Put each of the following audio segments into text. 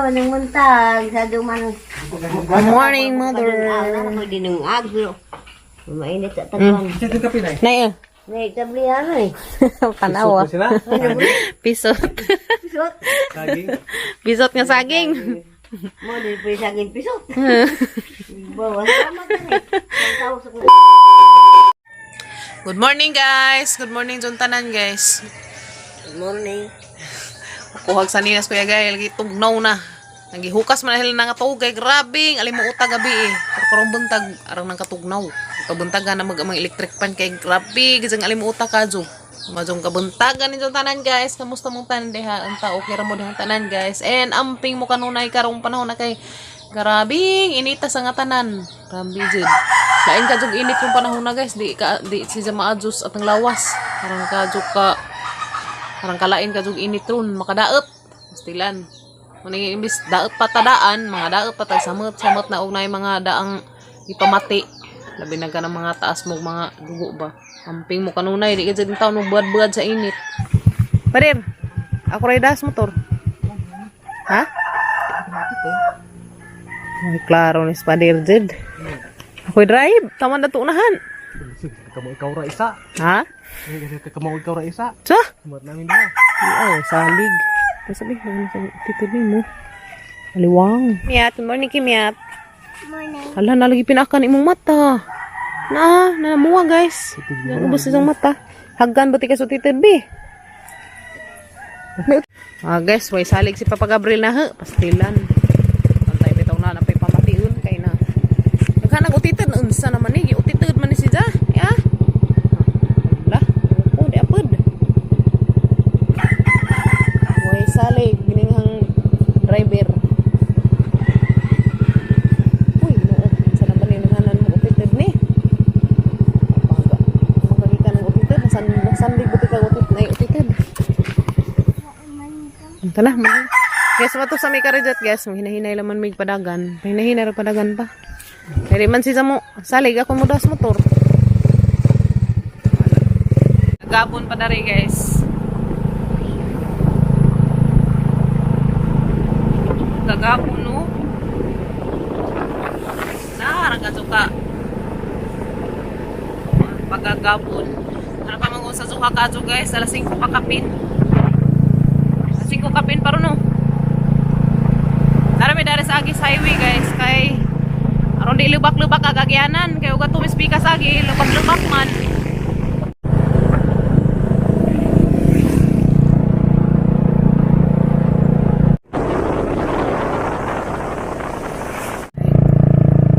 Nang muntag sa duman. Good morning, mother. Ako dinungag pero mainit sa taguan. Nay, Nay, tablihan eh. Tanawa. Pisot. Pisot. Pisot nga saging. Mo di pa saging pisot. Bawa salamat eh. Tao sa Good morning, guys. Good morning, John Tanan, guys. Good morning. Kuhag sa ninas, Kuya Gay. Lagi tugnaw na. Nagihukas man na sila nga tugay. Grabe, alimuota gabi eh. Pero karong buntag, arang nang katugnaw. Kabuntagan na mag amang electric pan kay grabe. Gisang alimuota ka, Jo. Majong kabuntagan ninyo tanan, guys. Kamusta mong tanan diha? Unta okay ra mo diha tanan, guys. And amping mo kanunay karong panahon na kay grabe inita sa nga tanan. Grabe jud. Lain ka jud init yung panahon na, guys. Di ka di siya ma-adjust at ang lawas. Parang ka jud ka parang kalain ka jud init ron makadaot. Pastilan. Muna imbis daot patadaan, mga daot patag samot, samot na og naay mga daang ipamati. Labi na ka ng mga taas mo mga dugo ba. Amping mo kanunay, di ka dyan taon mo buad-buad sa init. Parir, ako ray das motor. Ha? Ay, klaro ni Spadir Jed. Ako'y drive, tama na tuunahan. Kamu ikaw ra isa. Ha? Kamu ikaw ra isa. Sa? Sumat namin diha. Oo, salig. Sabi, titibi mo. Aliwang. Miat, good morning, Kimiat. Morning. Hala, nalagi pinakan imong mata. Na, namuha guys. Yan, ubos isang mata. Haggan ba ti ka sa titibi? Ah, guys, way salig si Papa Gabriel na ha. Pastilan. Antay bitaw na napay pamation kay na. Naghanang utited unsa naman ni, utited man ni siya. Ya. Hala, oh, di apod. Way salig gininghang driver. Uy, noo, sa naman ni naghanan mo utited ni. Paga. Magkakita ng utited, nasan nasandig buti ka utit na utited. Tala, mag. Guys, mato sa may karijat, guys. Hinahinay laman may padagan. Hinahinay ra padagan pa. Kaya man si mo, salig ako mo das motor. Gabon pa dari, guys. Kagapon, no? Naharang ka ka. Pagkagapon. Ano pa mangun sa suka ka, guys? Alas 5 pa kapin. Alas 5 kapin pa ron, no? Tara mi dari sa Agis Highway, guys. Kay aron di lubak-lubak agagyanan. Kay ugat tumispika sa Agi, lubak-lubak man.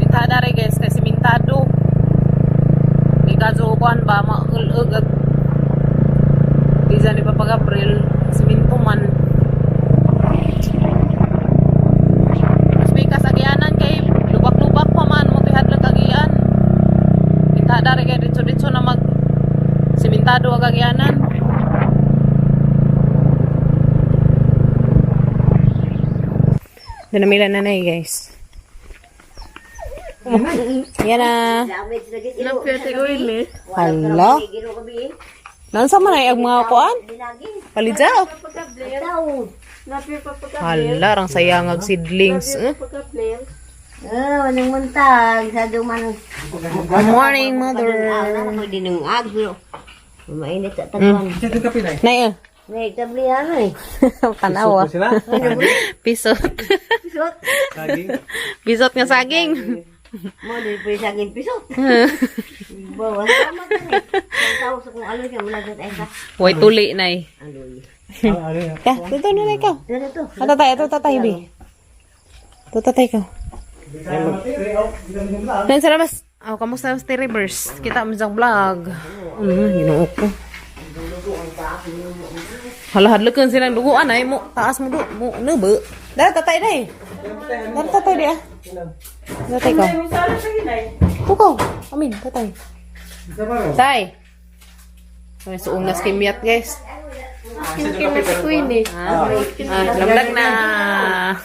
Mintada rin guys, kasi mintado. Di ka kuan ba, maulog at di dyan ni Papa Gabriel, siminto man. Mas may kasagyanan kay lubak-lubak pa man, mo tihadlak agian. Mintada rin kay ditso-ditso na mag simintado ag agyanan. Dinamila na na eh, guys. Yan na. Damage lagi ilo. Hala. Gino kabi. Nansa man ay ang mga kuan? Binagin. Palidyaw. Tao. Hala, rang sayang ag seedlings. Eh. Oh, nang muntag sa duman. Good morning, mother. Ako dinungag pero mainit sa taguan. Nay, Nay, tablihan eh. tanawa. Sila. Pisot. Pisot. Saging. Pisot nga saging. Mo di pa saging pisot. Bawa salamat eh. Tao sa kung aloy ka muna ay sa Way tuli, nay. aloy. Ka, dito na ikaw. Dito to. Ah, tatay, ito tatay, bi. Ito tatay ko. Nan sa labas. Oh, kamusta na si Rivers? Kita mo sa vlog. Ginoo ko. Hala, hadlakan silang duguan ay mo. Taas mo do. Mo, nebe. Dara, tatay day. Dara, tatay day ah. Tatay ko. Tukaw. Amin, tatay. Tay. May suong na skimyat, guys. Ah, lamlag na.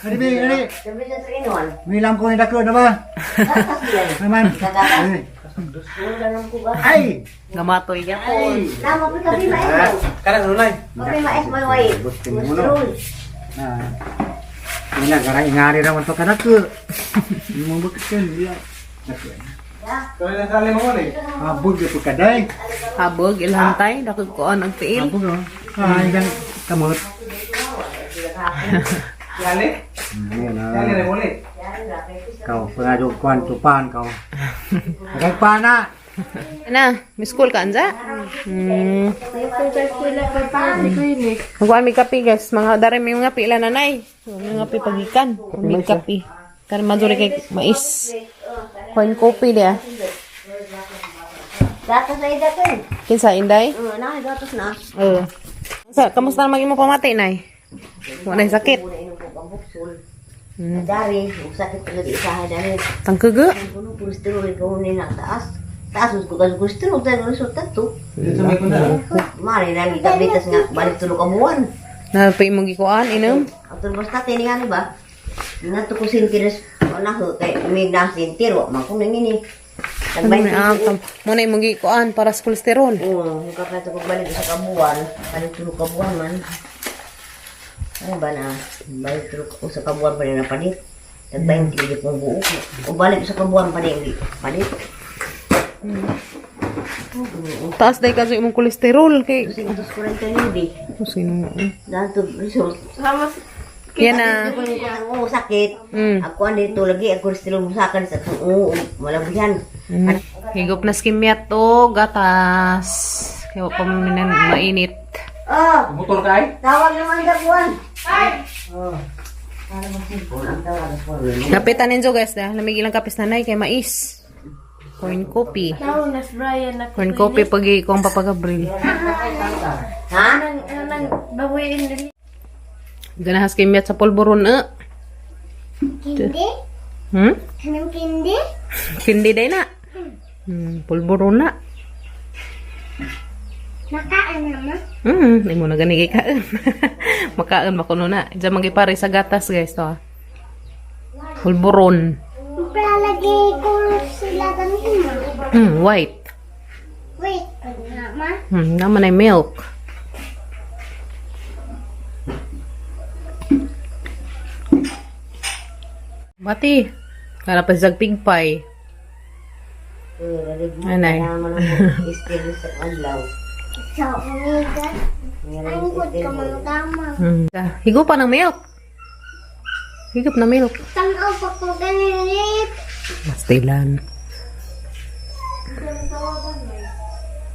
Ano ba yun? Sabi sa trinuan. Milam ko ni dako na ba? Naman. Ay! Gamatoy yapon. Namo ko kabi maes. Karang ano nay? Kabi maes mo way. Mustrol. Ah. Wala, gara ingari raman to kadako. Mo bukan dia. Dako. Kaya na sali mo ni. Habog gyud kaday. Habog ilhantay dakog kuan ang tiil. Habog oh. Ah, hanggang kamot. Yali? Ayan Yali ah. na muli. Kau pengadu kuan tupan kau. Kau pana. Ana, may school ka anja? Magkuhan may kape guys. Mga dari may mga pila nanay. May mga pagikan. May kape. Karon maduri kay mais. Coin coffee dia. Gatas na ida ko. Kinsa inday? Oo, na gatas na. Oo. Sa, kamusta naman imo pamati nay? Wala nay sakit. Una inom ko ang buksol. Dari, ug sakit tulad isa dari. Tangkaga. Kuno kolesterol ko ni na taas. Taas ko ka kolesterol tayo resulta to. Dito may kunda. Mari na gitablitas nga balik tulo ka buwan. Napay imong gikuan inom. Ang tulbas ta tini nga ni ba? Nga to ko sintiris wala ko kay may na sintir wa man ko nangini. Ano na ang mo na imong gikuan para sa kolesterol. Oo, kung kakato ko balik sa kabuan, balik tulo ka buwan man. Ano ba na, balik tulo ko sa kabuan pa rin na palit. Nagbayang hindi kong buo. O balik sa kabuan pa rin, hindi palit. Taas day kaso imong kolesterol kay 249. sino. Dato, result. Yan na. Oo, sakit. Ako ang dito lagi, ako kolesterol mo sa akin sa oo, malabuyan. Higop na skimyat to, gatas. Kaya wa pa man mainit. Oh, Motor ka ay? tawag naman dakuan. Ay! Oh. Para mag-cellphone, ang tawag ako. Napitan ninyo guys, dah. Lamig ilang kapis nanay kay mais. Corn coffee. Tawag na si Brian na Corn coffee pag ikaw ang papagabril. Ha? Nang nang bawiin dili. Ganahas kay miyat sa polboron eh. Kindi? Anong kindi? Kindi day na. Polboron na. Makaan naman. Di mo na gani kay kaon. Makaon ba kuno na. Diyan magipare sa gatas guys to. Ah. Polboron. Palagay ko sila kanina. White. Wait, pag nga ma. Naman ay milk. Bati. Kala pa sa pig pie. Eh, Anay. Kailangan mo ng istil sa adlaw. Sa umiga. Ang good ka mang tama. Higup pa ng milk. Higup na milk. Tanaw pa ko ganit. Mastilan.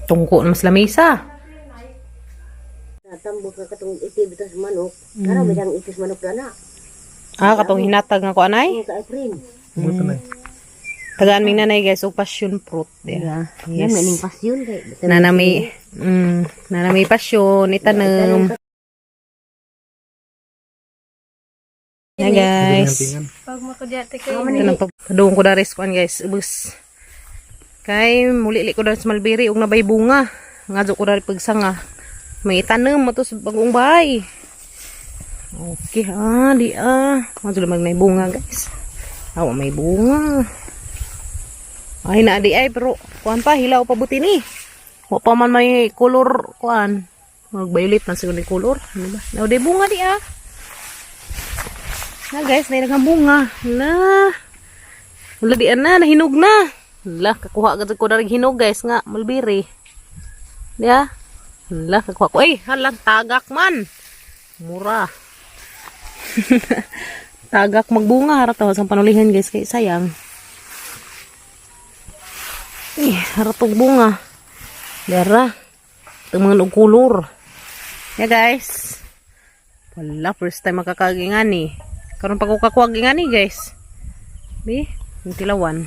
Tungko na mas lamesa. Natambok ka katong iti bitas manok. Karo ba siyang itis manok na na? Ah, katong hinatag nga ko anay. Ang ka-April. Buto na. Tagaan ming nanay guys og passion fruit. Yeah. Yan, Yes. maning pasyon kay. Nanami, nanami passion itanem. Na guys. Pag makudyate kay Ito nang pagkaduong ko daris kuan guys, ubos. Kay muli ko dari sa Malbiri og nabay bunga. Ngadto ko dari pagsanga. May itanem mo to sa bagong bahay. Okay, ah, di ah. Ngadto lang may bunga guys. Awa may bunga. Ay na di ay pero kuan pa hilaw pa buti ni. Wa pa man may color kuan. Mag violet man siguro ni color. Ano ba? Naw di bunga di ah. Na guys, na ang bunga. La. Wala di ana, nahinog na. La, kakuha agad ko na rin hinog guys nga, mulbiri. Ya. La, kakuha ko. Ay, halang tagak man. Mura. Tagak magbunga harap tawa sa panulihan guys kay sayang. Eh, haratog bunga. Dara. Itong mga og kulor. Ya guys. Wala, first time makakagingan eh. Karon pa ko kakuha ni guys. Bi, yung tilawan.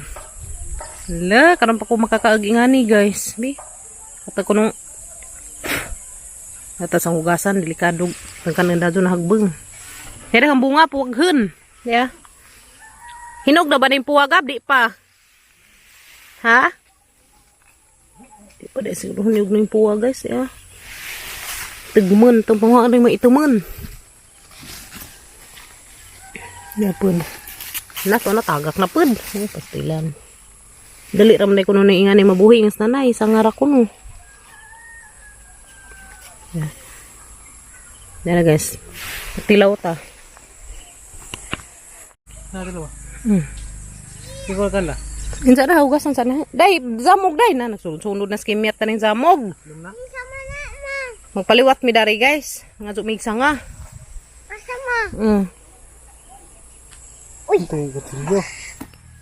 Wala, karon pa ko makakaagingan ni guys. Bi, at ako nung atas ang hugasan, delikado. Ang kanang dadyo na hagbeng. Kaya ang bunga, puwaghun. Yeah. Hinog na ba na yung puwagab? Di pa. Ha? Di pa dahil siguro hinog na yung puwag guys. Yeah. Tugman. Itong panguha na yung maituman. Ya pud. Na to na tagak na pud. Ay, pastilan. Dali ra man ko no ingani mabuhi nga nanay sa ngara ko no. Yeah. Dala guys. Tilaw ta. Na dalawa. Hmm. Ikaw ka na. Insa na hugasan sa na. Day zamog day na nagsunod-sunod na skimyat na ning zamog. Magpaliwat mi dari, guys. Nga jud sanga. Asa ma? Ito yung kutsilyo.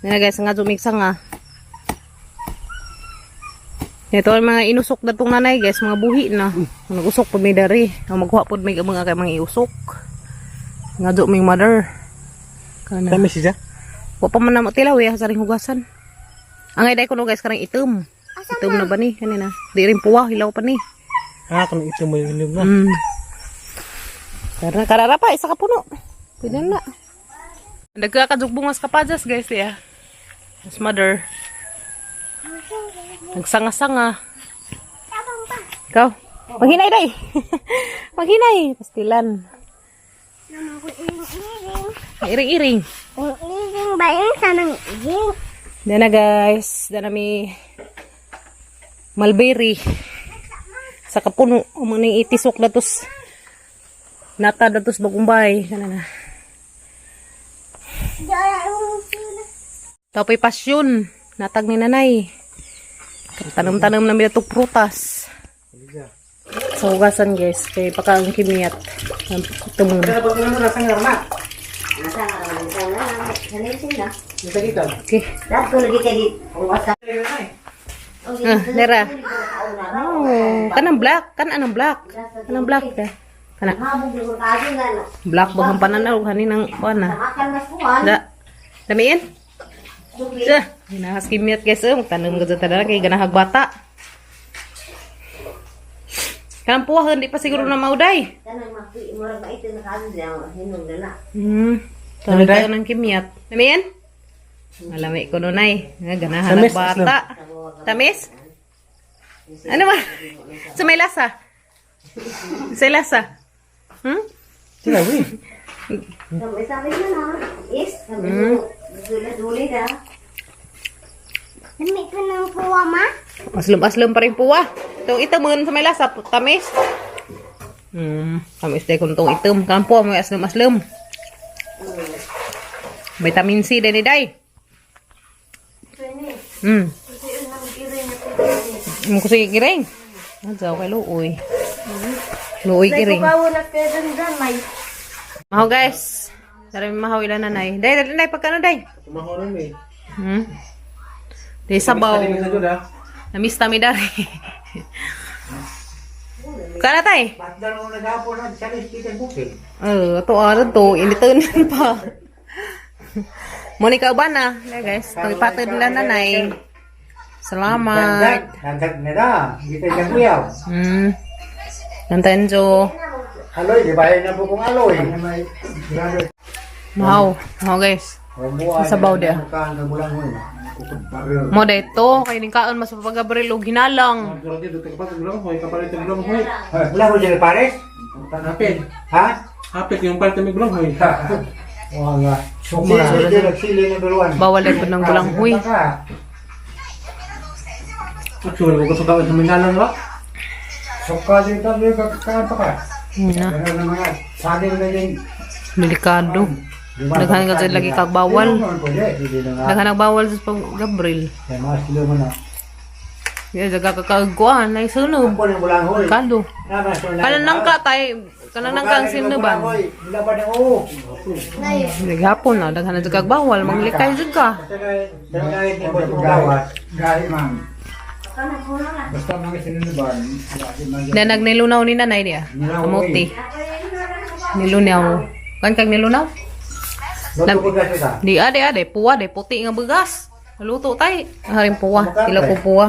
Nina guys, nga jud sanga. Ito ang mga inusok na tong nanay, guys, mga buhi na. Nag-usok po mi dari. Ang magkuha pod may mga kay mga iusok. Nga jud mi mother. Kana. Dami siya. Wa pa man na tilaw eh, sa ring hugasan. Ang ay ko no guys, karang itom. Itom na ba ni? Kanina. Di rin puwa, hilaw pa ni. Ah, kung ito mo yung inog na. Tara, karara pa, isa ka puno. Pwede na. Nagkakadug bungas kapajas, guys, ya. Mas mother. Nagsanga-sanga. Ikaw. Maghinay, day. Maghinay. Pastilan. Naman ko iring-iring. Iring-iring. Iring ba yun? Sanang iring. Dana guys, dana mi mulberry. Sa kapuno, amo ning itisok datos. Nata datos bagong bahay kana na. Dara yung sila. Tapoy pasyon, natag ni nanay. Tanom-tanom na mi datong prutas. Sa hugasan, guys, kay paka ang kimiyat. Tumon. Pero pag ano na sangar na. Nasa nga naman sa na. Sanay sila. Ito dito. Okay. Dato lagi kay di. Wasa. Ah, nera. Oh, kanang black, kan anang black. Kanang black ka. Kana Habog na kung kaso nga na. black bagang pananaw kaninang kuan na. Akan mas kuan. Da. Damiin. Sa, hinahas kimiyat guys, oh, magtanom ka dyan talaga kay ganahag bata. Kanang puwa, hindi pa siguro na mauday. Kanang mapi murag ba ito na kaso diya hinong na na. Tanom tayo ng kimiyat. Damiin? Malami ko nunay. Nga, ganahan Tamis, bata. Tamis? Ano ba? Sa may lasa? Sa lasa? Hmm? Sila, uy. Sabi na na. Is, sabi mo, duli na. Lamig ko ng puwa ma. Aslom-aslom pa rin puwa. Itong itom sa may lasa, tamis. Tamis dahil kung itong itom. Kanang puwa, may aslom-aslom. Vitamin C din ni Day. Mo ko sige kiring. Adyaw kay luoy. Luoy kiring. Kukaw na kay dandanay. Maho guys. Dari mahaw ilan nanay. Day, dali nay pagkano day. Kumahoron eh. Day sabaw. Sabi sa ah. Namiss tami dari. Kana tay? Ba't dalawa naghapon na sa ikan bukid? Eh, to araw to, initunan pa. Monica Ubana, na guys, to ipatid nila nanay. Salamat. Dagdag na na. Hindi tayo siyang kuyaw. Nantenjo. Aloy, di ba na po kung aloy? Mahaw. Mahaw guys. Sabaw dia. Mo dito, kay ning kaon mas mapagabril og hinalang. Durante dito kapag gulang hoy, kapalit ang gulang hoy. Wala ko dyan pares? Hapit. Ha? Hapit yung palit ng gulang hoy. Wala. Sukma. Sili na duluan. Bawal ay pud ng bulanghoy. Actually, kung gusto sa minalan ba? Suka din tayo kakain pa ka. Na, Ano na mga saging na din. delikado. Daghan ka dyan lagi kag bawal. Hindi na nga. Daghan ang bawal sa pag Gabriel. Kaya mga silo mo na. Ya jaga ka kagkuan ay sunog. Ako ng bulanghoy. Kado. Kanan nang ka tay, kanan nang kang sinuban. Laban ng oo. Naghapon na daghan na jud kag bawal, manglikay jud ka. Gahi man. Basta mga sinunuban. Na nagnilunaw ni nanay niya. Kamuti. Nilunaw. Kan kag nilunaw? Luto ko kasi ta. Di ade ade puwa de puti nga bugas. Luto tay. Haring puwa, sila ko puwa.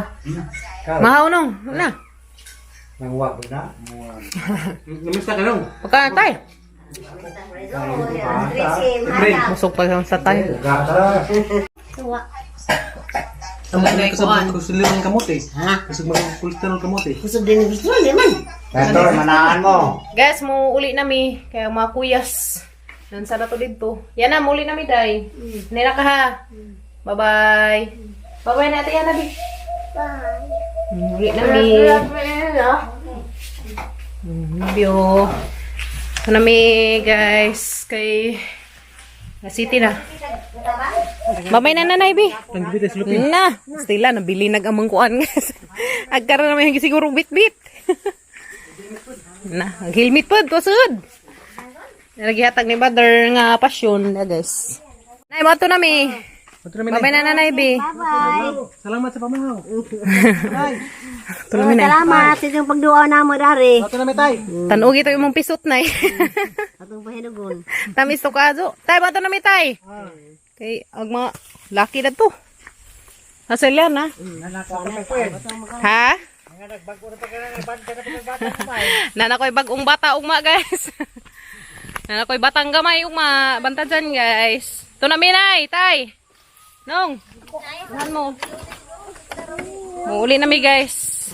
Mahaw nong, na. Nangwa ko na. Namiss na ka nung. Pagka tay. Busog pa sa tay. Gata. Tuwa. Ang mga kasabot ko sila ng kamote. Ha? Kasi mga kolesterol kamote. Kusog din gusto di man. Ito, manaan mo. Guys, mo uli nami kaya mga kuyas. Nansa na to dito. Yan na, muli nami day. Nila ka ha. Bye-bye. Bye-bye na ate Yana bi. Bye. Uli nami. Love you. Ito nami guys kay Na city na. Babay na nanay, bi. Tanggipit ay sulupin. Na, stila nabili nag amang kuan guys. Agkaroon naman yung siguro bit-bit. Na, ang helmet pod kusod. Nagihatag ni mother nga pasyon na guys. Nay, mo na mi. Ato na mi. Babay na nanay, bi. Salamat sa pamahaw. Tulo mi nay. Salamat sa inyong pagduaw na mo dari. Ato na mi tay. Tanugi to imong pisot nay. Atong pahinugon. Tamis to kazo. Tay, bato na mi tay. Kay og mga lucky na to. Asalyan na. Ha? Nana ko'y bagong bata ugma guys. Nana ko'y batang gamay ugma. Banta dyan guys. Ito na minay, tay. Nong. Saan mo? Muuli na mi guys.